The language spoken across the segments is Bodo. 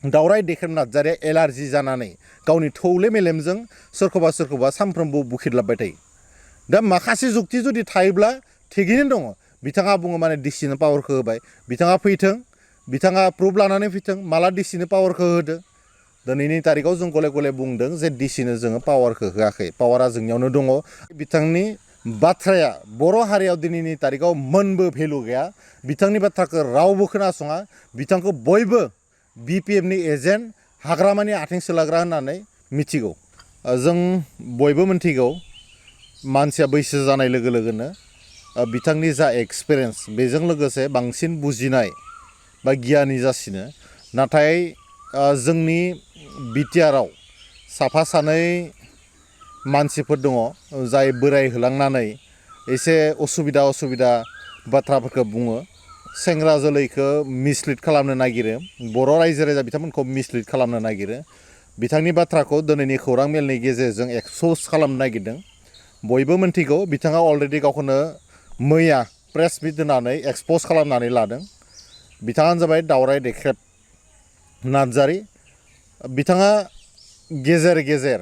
दावराय देख्रेब नार्जारिया एलार्जि जानानै गावनि थौले मेलेमजों सोरखौबा सानफ्रोमबो बुखिदलाबबाय थायो। दा माखासे जुक्ति जुदि थायोब्ला थिगैनो दङ। बिथाङा बुङो माने डिसिनो पावारखौ होबाय, बिथाङा फैथों, बिथाङा प्रुफ लानानै फैथों, माला डिसिनो पावारखौ होदो। दिनैनि तारिखाव जों गले गले बुंदों जे डिसिनो जोङो पावारखौ होआखै, पावारा जोंनियावनो दङ। बिथांनि बाथ्राया बर' हारियाव दिनैनि तारिखाव मोनबो भेलु गैया। बिथांनि बाथ्राखौ रावबो खोनासङा, बिथांखौ बयबो BPFनि एजेन्ट, हाग्रामानि आथिं सोलाग्रा होननानै मिथिगौ। जों बयबो मिथिगौ मानसिया बैसो जानाय लोगो लोगोनो बिथांनि जा एक्सपिरियेन्स बेजों लोगोसे बांसिन बुजिनाय बा गियानि जासिनो। नाथाय जोंनि बिटिआरआव साफा सानै मानसिफोर दङ जाय बोराय होलांनानै एसे असुबिदा बाथ्राफोरखौ बुङो, सेंग्रा जोलैखौ मिसलिड खालामनो नागिरो, बर' रायजो राजा बिथांमोनखौ मिसलिड खालामनो नागिरो। बिथांनि बाथ्राखौ दिनैनि खौरां मेलनि गेजेरजों एक्सप'ज खालामनो नागिरदों। बयबो मिथिगौ बिथाङा अलरेडि गावखौनो मैया प्रेस मिट होनानै एक्सप'ज खालामनानै लादों। बिथाङानो जाबाय दावराय देख्रेब नार्जारि। बिथाङा गेजेर गेजेर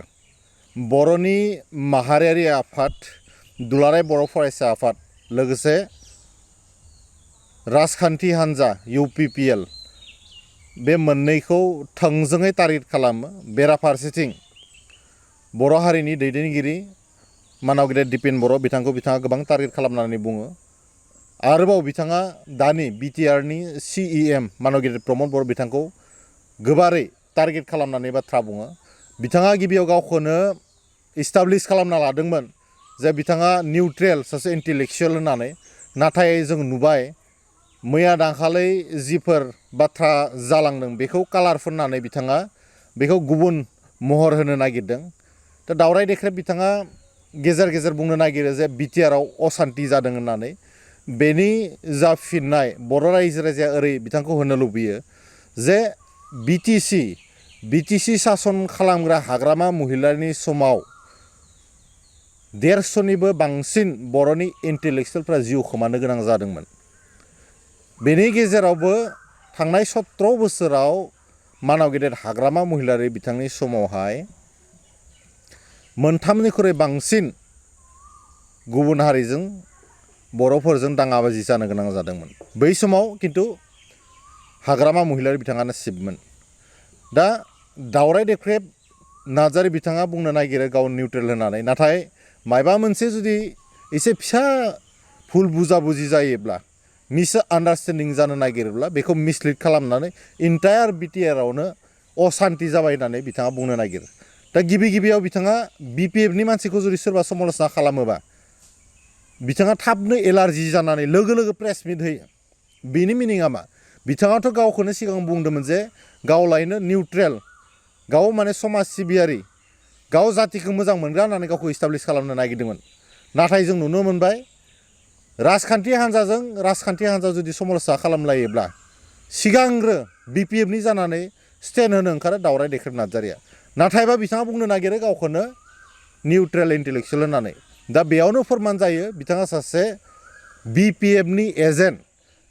बर'नि माहारियारि आफाद, दुलाराय बर' फरायसा आफाद, लोगोसे राजखान्थि हान्जा UPPL बे मोननैखौ थोंजोङै टार्गेट खालामो। बेराफारसेथिं बर' हारिनि दैदेनगिरि मानाव गेदेर दिपेन बर' बिथाङा गोबां टार्गेट खालामनानै बुङो। आरोबाव बिथाङा दानि बिटिआरनि CEM मानाव गेदेर प्रमद बर' बिथांखौ गोबारै टार्गेट खालामनानै बाथ्रा बुङो। बिथाङा गिबियाव गावखौनो इस्टाब्लिश खालामना लादोंमोन जे बिथाङा निउट्रेल सासे इन्टेलेक्सुवेल होननानै। नाथाय जों नुबाय मैया दाखालै जिफोर बाथ्रा जालांदों बेखौ कालार फुननानै बिथाङा बेखौ गुबुन महर होनो नागिरदों। दा दावराय देख्रेब बिथाङा गेजेर गेजेर बुंनो नागिरो जे बिटिआरआव असान्ति जादों होननानै। बेनि जा फिननाय बर' रायजो राजाया ओरै बिथांखौ होनो लुबैयो जे बिटिसि सासन खालामग्रा हाग्रामा महिलारिनि समाव 150निबो बांसिन बर'नि इन्टेलेक्सुवेलफ्रा जिउ खोमानो गोनां जादोंमोन। बेनि गेजेरावबो थांनाय 17 बोसोराव मानाव गेदेर हाग्रामा महिलारि बिथांनि समावहाय मोनथामनिख्रुइ बांसिन गुबुन हारिजों बर'फोरजों दाङाबाजि जानो गोनां जादोंमोन। बै समाव खिन्थु हाग्रामा महिलारि बिथाङानो चिफमोन। दा दावराय देख्रेब नार्जारि बिथाङा बुंनो नागिरो गाव निउट्रेल होननानै। नाथाय मायबा मोनसे जुदि एसे फिसा भुल बुजाबुजि जायोब्ला, मिस आन्डारस्टेन्डिं जानो नागिरोब्ला बेखौ मिसलिड खालामनानै इन्टायार बिटिआरआवनो असान्ति जाबाय होननानै बिथाङा बुंनो नागिरो। दा गिबियाव बिथाङा BPFनि मानसिखौ जुदि सोरबा समाल'चना खालामोबा बिथाङा थाबनो एलार्जि जानानै लोगो प्रेस मिट होयो। बेनि मिनिङा मा? बिथाङाथ' गावखौनो सिगां बुंदोंमोन जे गावलायनो निउट्रेल, गाव माने समाज सिबियारि, गाव जातिखौ मोजां मोनग्रा होननानै गावखौ इस्टाब्लिश खालामनो नागिरदोंमोन। नाथाय जों नुनो मोनबाय राजखान्थि हान्जा जुदि समाल'चना खालामलायोब्ला सिगांग्रो BPFनि जानानै स्टेन्ड होनो ओंखारो दावराय देख्रेब नार्जारिया। नाथायबा बिथाङा बुंनो नागिरो गावखौनो निउट्रेल इन्टेलेक्सुवेल होननानै। दा बेयावनो फोरमान जायो बिथाङा सासे BPFनि एजेन्ट।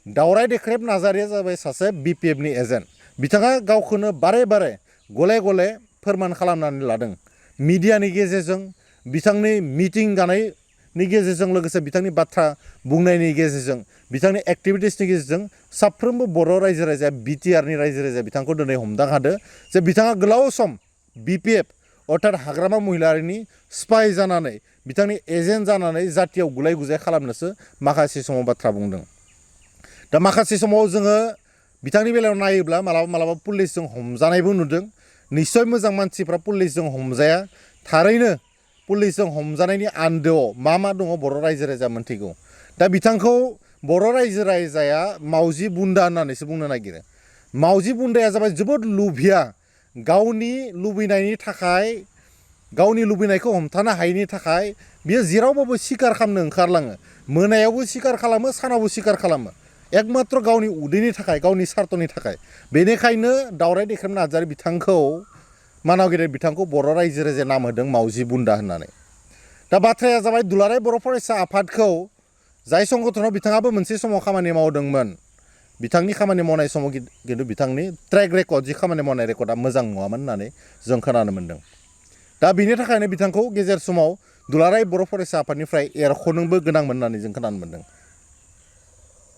दावराय देख्रेब नार्जारिया जाबाय सासे BPFनि एजेन्ट। बिथाङा गावखौनो बारे गले फोरमान खालामनानै लादों मिडियानि गेजेरजों, बिथांनि मिटिं गानायनि गेजेरजों, लोगोसे बिथांनि बाथ्रा बुंनायनि गेजेरजों, बिथांनि एक्टिभिटिसनि गेजेरजों साफ्रोमबो बर' रायजो राजाया बिटिआरनि रायजो राजाया बिथांखौ दिनै हमदां हादों जे बिथाङा गोलाव सम BPF अर्थात हाग्रामा महिलारिनि स्पाइ जानानै, बिथांनि एजेन्ट जानानै जातियाव गुलाय गुजाय खालामनोसो माखासे समाव बाथ्रा बुंदों। दा माखासे समाव जोङो बिथांनि बेलायाव नायोब्ला मालाबा पुलिसजों हमजानायबो नुदों। निस्सय मोजां मानसिफ्रा पुलिसजों हमजाया। थारैनो पुलिसजों हमजानायनि आन्दोआव मा दङ बर' रायजो राजाया मोनथिगौ। दा बिथांखौ बर' रायजो राजाया मावजि बुन्दा होननानैसो बुंनो नागिरो। मावजि बुन्दाया जाबाय जोबोद लुभिया, गावनि लुबैनायनि थाखाय, गावनि लुबैनायखौ हमथानो हायैनि थाखाय बियो जेरावबाबो सिखार खालामनो ओंखारलाङो। मोनायावबो सिखार खालामो, सानावबो सिखार खालामो, एकमात्र गावनि उदैनि थाखाय, गावनि सार्थनि थाखाय। बेनिखायनो दावराय देख्रेब नार्जारि बिथांखौ मानाव गेदेर बिथांखौ बर' रायजो राजाया नाम होदों मावजि बुन्दा होननानै। दा बाथ्राया जाबाय दुलाराय बर' फरायसा आफादखौ जाय संगठनाव बिथाङाबो मोनसे समाव खामानि मावदोंमोन, बिथांनि खामानि मावनाय समाव खिन्थु बिथांनि ट्रेक रेकर्ड जि खामानि मावनाय रेकर्डआ मोजां नङामोन होननानै जों खोनानो मोन्दों। दा बिनि थाखायनो बिथांखौ गेजेर समाव दुलाराय बर' फरायसा आफादनिफ्राय एरख'नोबो गोनांमोन होननानै जों खोनानो मोन्दों।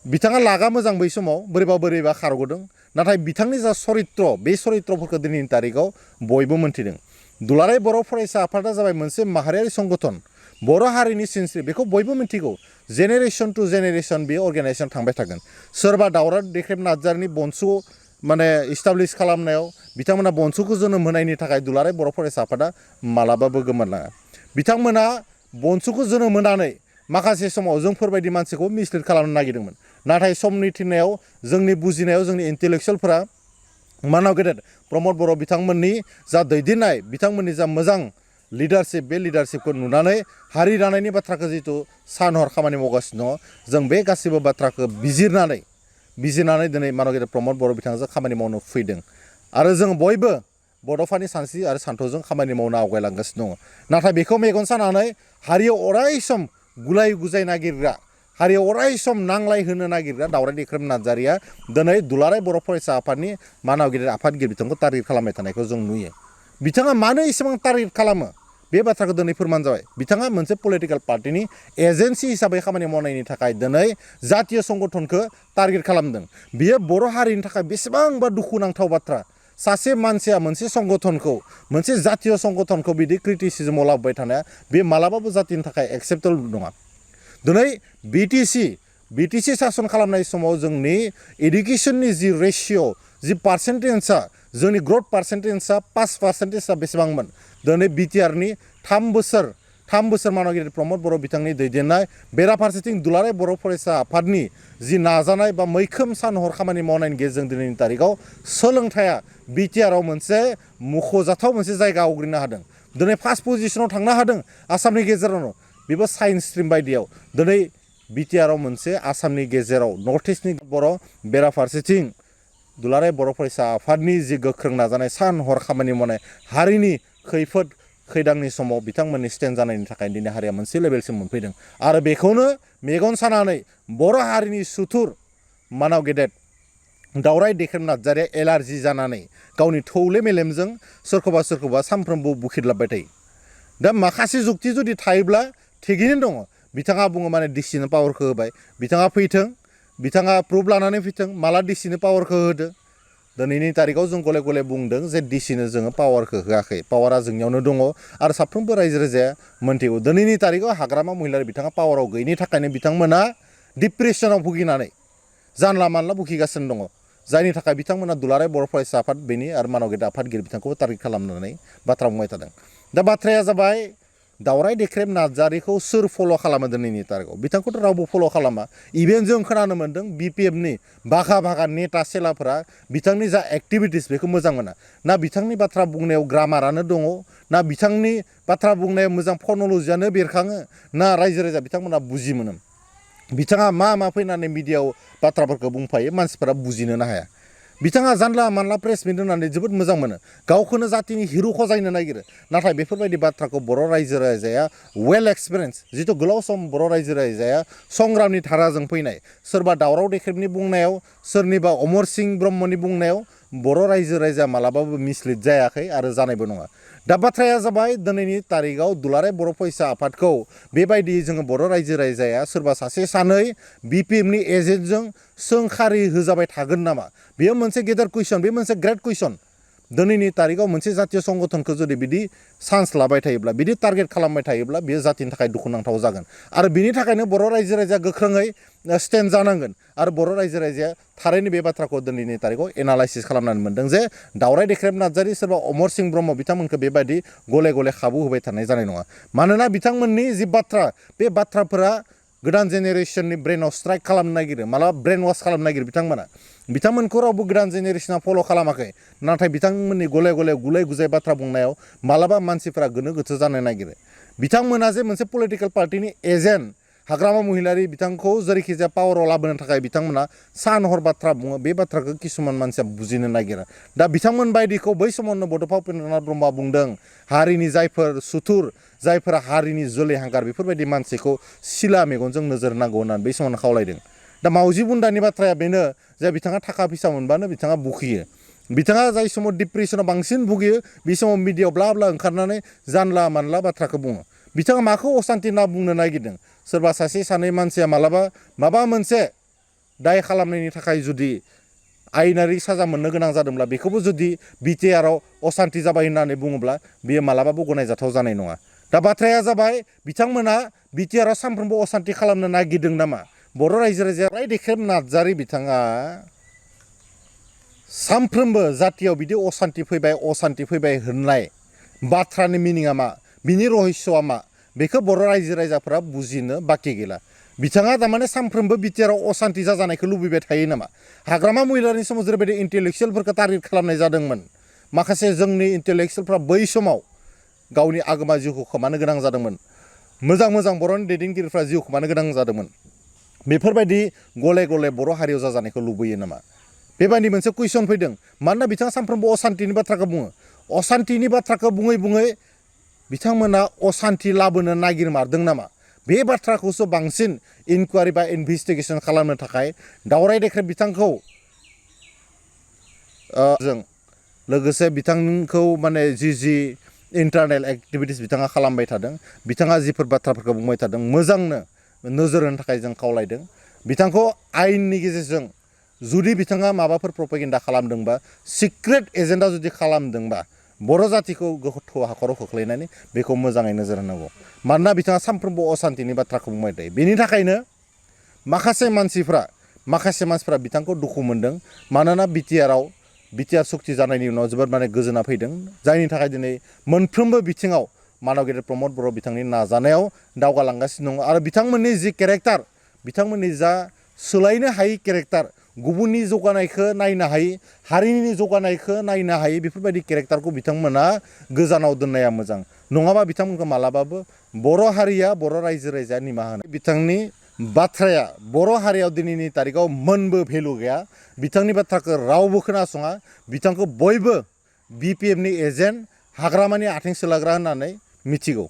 बिथाङा लागा मोजां बै समाव बोरैबा खारग'दों, नाथाय बिथांनि जा सरित्र बे सरित्रफोरखौ दिनैनि तारिखाव बयबो मोन्थिदों। दुलाराय बर' फरायसा आफादा जाबाय मोनसे माहारियारि संगठन, बर' हारिनि सिनस्रि, बेखौ बयबो मिन्थिगौ। जेनेरेसन टु जेनेरेसन बे अर्गेनाइजेसन थांबाय थागोन। सोरबा दावराव देख्रेब नार्जारिनि बनसु इस्टाब्लिस खालामनायाव बिथांमोना बनसुखौ जोनोम होनायनि थाखाय दुलाराय बर' फरायसा आफादा मालाबाबो गोमोरलाङा। बिथांमोना बनसुखौ जोनोम होनानै माखासे समाव जोंफोरबायदि मानसिखौ मिसलिड खालामनो नागिरदोंमोन, नाथाय समनि थिननायाव जोंनि बुजिनायाव जोंनि इन्टेलेक्सुयेलफोरा मानाव गेदेर प्रमद बर' बिथांमोननि जा दैदेननाय, बिथांमोननि जा मोजां लिडारशिप, बे लिडारशिपखौ नुनानै हारि दानायनि बाथ्राखौ जिथु सान हर खामानि मावगासिनो दङ, जों बे गासैबो बाथ्राखौ बिजिरनानै दिनै मानाव गेदेर प्रमद बर' बिथांजों खामानि मावनो फैदों। आरो जों बयबो बड'फानि सानस्रि आरो सान्थौजों खामानि मावनो आवगायलांगासिनो दङ। नाथाय बेखौ मेगन सानानै हारियाव अराय सम गुलाय गुजाय नागिरग्रा, हारियाव अराय सम नांलाय होनो नागिरग्रा दावराय देख्रेब नार्जारिया दिनै दुलाराय बर' फरायसा आफादनि मानाव गेदेर आफादगिरि बिथांखौ टारगेट खालामबाय थानायखौ जों नुयो। बिथाङा मानो एसेबां टारगेट खालामो बे बाथ्राखौ दिनै फोरमान जाबाय। बिथाङा मोनसे पलिटिकेल पार्टिनि एजेन्सि हिसाबै खामानि मावनायनि थाखाय दिनै जातीय संगठनखौ टारगेट खालामदों। बियो बर' हारिनि थाखाय बेसेबांबा दुखुनांथाव बाथ्रा। सासे मानसिया मोनसे संगठनखौ, मोनसे जातीय संगठनखौ बिदि क्रिटिसिजमाव लाबोबाय थानाया बे मालाबाबो जातिनि थाखाय एक्सेप्टेबल नङा। दिनै बिटिसि सासन खालामनाय समाव जोंनि एडुकेसननि जि रेशिय', जि पार्सेन्टेजआ, जोंनि ग्रथ पार्सेन्टेजआ 5% बेसेबांमोन, दिनै बिटिआरनि 3 बोसोर मानाव गेदेर प्रमद बर' बिथांनि दैदेननाय, बेराफारसेथिं दुलाराय बर' फरायसा आफादनि जि नाजानाय बा मैखोम सान हर खामानि मावनायनि गेजेरजों दिनैनि तारिखाव सोलोंथाइया बिटिआरआव मोनसे मख'जाथाव मोनसे जायगा आवग्रिनो हादों। दिनै फार्स्ट पजिशनाव थांनो हादों आसामनि गेजेरावनो, बेबो साइन्स स्ट्रिम बायदियाव। दिनै बिटिआरआव मोनसे आसामनि गेजेराव नर्थ इस्टनि बर', बेराफारसेथिं दुलाराय बर' फरायसा आफादनि जि गोख्रों नाजानाय, सान हर खामानि मावनाय, हारिनि खैफोद खैदांनि समाव बिथांमोननि स्टेन्ड जानायनि थाखाय दिनै हारिया मोनसे लेभेलसिम मोनफैदों। आरो बेखौनो मेगन सानानै बर' हारिनि सुथुर मानाव गेदेर दावराय देख्रेब नार्जारिया एलार्जि जानानै गावनि थौले मेलेमजों सोरखौबा सानफ्रोमबो बुखिदलाबबाय थायो। दा माखासे जुक्ति जुदि थायोब्ला थिगैनो दङ। बिथाङा बुङो माने डिसिनो पावारखौ होबाय, बिथाङा फैथों, बिथाङा प्रुफ लानानै फैथों, माला डिसिनो पावारखौ होदो। दिनैनि तारिखाव जों गले गले बुंदों जे डिसिनो जोङो पावारखौ होआखै, पावारा जोंनियावनो दङ आरो साफ्रोमबो रायजो राजाया मोन्थिगौ। दिनैनि तारिखाव हाग्रामा महिलारि बिथाङा पावाराव गैयिनि थाखायनो बिथांमोना डिप्रेसनाव भुगिनानै जानला मानला भुगिगासिनो दङ, जायनि थाखाय बिथांमोना दुलाराय बर' फरायसा आफाद बेनि आरो मानाव गेदेर आफादगिरि बिथांखौबो टारगेट खालामनानै बाथ्रा बुंबाय थादों। दा बाथ्राया जाबाय दावराय देख्रेब नार्जारिखौ सोर फल' खालामो दिनैनि तारिखाव? बिथांखौथ' रावबो फल' खालामा। इभेन जों खोनानो मोन्दों बिपिएफनि बाघा नेता सेलाफोरा बिथांनि जा एक्टिभिटिस बेखौ मोजां मोना। ना बिथांनि बाथ्रा बुंनायाव ग्रामारानो दङ, ना बिथांनि बाथ्रा बुंनायाव मोजां फर्मलजियानो बेरखाङो, ना रायजो राजा बिथांमोना बुजि मोनो। बिथाङा मा फैनानै मिडियायाव बाथ्राफोरखौ बुंफायो, मानसिफोरा बुजिनोनो हाया। बिथाङा जानला मानला प्रेस मिट होनानै जोबोद मोजां मोनो, गावखौनो जातिनि हिर' खजायनो नागिरो। नाथाय बेफोरबायदि बाथ्राखौ बर' रायजो राजाया वेल एक्सपिरियेन्स, जिथु गोलाव सम बर' रायजो राजाया संग्रामनि धाराजों फैनाय, सोरबा दावराव देख्रेबनि बुंनायाव, सोरनिबा अमर सिंह ब्रह्मनि बुंनायाव बर' रायजो राजाया मालाबाबो मिसलिड जायाखै आरो जानायबो नङा। दा बाथ्राया जाबाय दिनैनि तारिखाव दुलाराय बर' फरायसा आफादखौ बेबायदि जोङो बर' रायजो राजाया सोरबा सासे सानै बिपिएफनि एजेन्टजों सोंखारि होजाबाय थागोन नामा? बेयो मोनसे गेदेर कुइसन, बे मोनसे ग्रेट कुइसन। दिनैनि तारिखाव मोनसे जातीय संगठनखौ जुदि बिदि चान्स लाबाय थायोब्ला, बिदि टारगेट खालामबाय थायोब्ला, बेयो जातिनि थाखाय दुखुनांथाव जागोन। आरो बिनि थाखायनो बर' रायजो राजाया गोख्रोङै स्टेन्ड जानांगोन। आरो बर' रायजो राजाया थारैनो बे बाथ्राखौ दिनैनि तारिखाव एनालाइसिस खालामनानै मोन्दों जे दावराय देख्रेब नार्जारि, सोरबा अमर सिंह ब्रह्म बिथांमोनखौ बेबायदि गले गले खाबु होबाय थानाय जानाय नङा। मानोना बिथांमोननि जि बाथ्रा, बे बाथ्राफोरा गोदान जेनेरेसननि ब्रेनाव स्ट्राइक खालामनो नागिरो, मालाबा ब्रेन वाश खालामनो नागिरो। बिथांमोनखौ रावबो गोदान जेनेरेसना फल' खालामाखै, नाथाय बिथांमोननि गले गले गुलाय गुजाय बाथ्रा बुंनायाव मालाबा मानसिफोरा गोनो गोथो जानो नागिरो। बिथांमोना जे मोनसे पलिटिकेल पार्टिनि एजेन्ट, हाग्रामा महिलारि बिथांखौ जेरैखिजाया पावाराव लाबोनो थाखाय बिथांमोना सान हर बाथ्रा बुङो, बे बाथ्राखौ किसुमान मानसिया बुजिनो नागिरा। दा बिथांमोन बायदिखौ बै समावनो बड'फा उपेन्द्रनाथ ब्रह्मआ बुंदों, हारिनि जायफोर सुथुर, जायफोरा हारिनि जोलै हांगार, बेफोरबायदि मानसिखौ सिला मेगनजों नोजोर होनांगौ होननानै बै समावनो खावलायदों। दा मावजि बुन्दानि बाथ्राया बेनो जे बिथाङा थाखा फैसा मोनबानो बिथाङा बुखियो बिथाङा जाय समाव डिप्रेसनाव बांसिन भुगियो बे समाव मिडियायाव ब्ला ब्ला ओंखारनानै जानला मानला बाथ्राखौ बुङो बिथाङा माखौ असान्ति होनना बुंनो नागिरदों सोरबा सासे सानै मानसिया मालाबा माबा मोनसे दाय खालामनायनि थाखाय जुदि आयेनारि साजा मोननो गोनां जादोंब्ला बेखौबो जुदि बिटिआरआव असान्ति जाबाय होननानै बुङोब्ला बियो मालाबाबो गनायजाथाव जानाय नङा दा बाथ्राया जाबाय बिथांमोना बिटिआरआव सानफ्रोमबो असान्ति खालामनो नागिरदों नामा बर' रायजो राजाया रायदेखेब नार्जारि बिथाङा सानफ्रोमबो जातियाव बिदि असान्ति फैबाय होननाय बाथ्रानि मिनिङा मा बिनि रहस्यआ मा बेखौ बर' रायजो राजाफोरा बुजिनो बाखि गैला बिथाङा थारमाने सानफ्रोमबो बिटिआरआव असान्ति जाजानायखौ लुबैबाय थायो नामा हाग्रामा महिलारनि समाव जेरैबायदि इन्टेलेक्सुयेलफोरखौ टारगेट खालामनाय जादोंमोन माखासे जोंनि इन्टेलेक्सुयेलफ्रा बै समाव गावनि आगोमा जिउखौ खोमानो गोनां जादोंमोन मोजां मोजां बर'नि दैदेनगिरिफ्रा जिउ खोमानो गोनां जादोंमोन बेफोरबायदि गले गले बर' हारियाव जाजानायखौ लुबैयो नामा बेबायदि मोनसे कुइसन फैदों मानोना बिथाङा सानफ्रोमबो असान्तिनि बाथ्राखौ बुङो असान्तिनि बाथ्राखौ बुङै बुङै बिथांमोना असान्ति लाबोनो नागिरमारदों नामा बे बाथ्राखौसो बांसिन इनकुवारि बा इनभेस्टिगेसन खालामनो थाखाय दावराय देख्रेब बिथांखौ जों लोगोसे बिथांखौ माने जि इन्टारनेल एक्टिभिटिस बिथाङा खालामबाय थादों बिथाङा जिफोर बाथ्राफोरखौ बुंबाय थादों मोजांनो नोजोर होनो थाखाय जों खावलायदों बिथांखौ आयेननि गेजेरजों जुदि बिथाङा माबाफोर प्रपेगेन्डा खालामदोंबा सिक्रेट एजेन्डा जुदि खालामदोंबा बर' जातिखौ गोथौ हाखराव खोख्लैनानै बेखौ मोजाङै नोजोर होनांगौ मानोना बिथाङा सानफ्रोमबो असान्तिनि बाथ्राखौ बुंबाय थायो बेनि थाखायनो माखासे मानसिफ्रा बिथांखौ दुखु मोनदों मानोना बिटिआर सुक्ति जानायनि उनाव जोबोद माने गोजोना फैदों जायनि थाखाय दिनै मोनफ्रोमबो बिथिङाव मानव गेदेर प्रमद बर' बिथांनि नाजानायाव दावगालांगासिनो दङ आरो बिथांमोननि जि केरेक्टार बिथांमोननि जा सोलायनो हायि केरेक्टार गुबुननि जौगानायखौ नायनो हायि हारिनि जौगानायखौ नायनो हायि बेफोरबायदि केरेक्टारखौ बिथांमोना गोजानाव दोननाया मोजां नङाबा बिथांमोनखौ मालाबाबो बर' हारिया बर' रायजो राजाया निमाहा होनाय बिथांनि बाथ्राया बर' हारियाव दिनैनि तारिखाव मोनबो भेलु गैया बिथांनि बाथ्राखौ रावबो खोनासङा बिथांखौ बयबो बिपिएफनि एजेन्ट हाग्रामानि आथिं सोलाग्रा होननानै मिथिगौ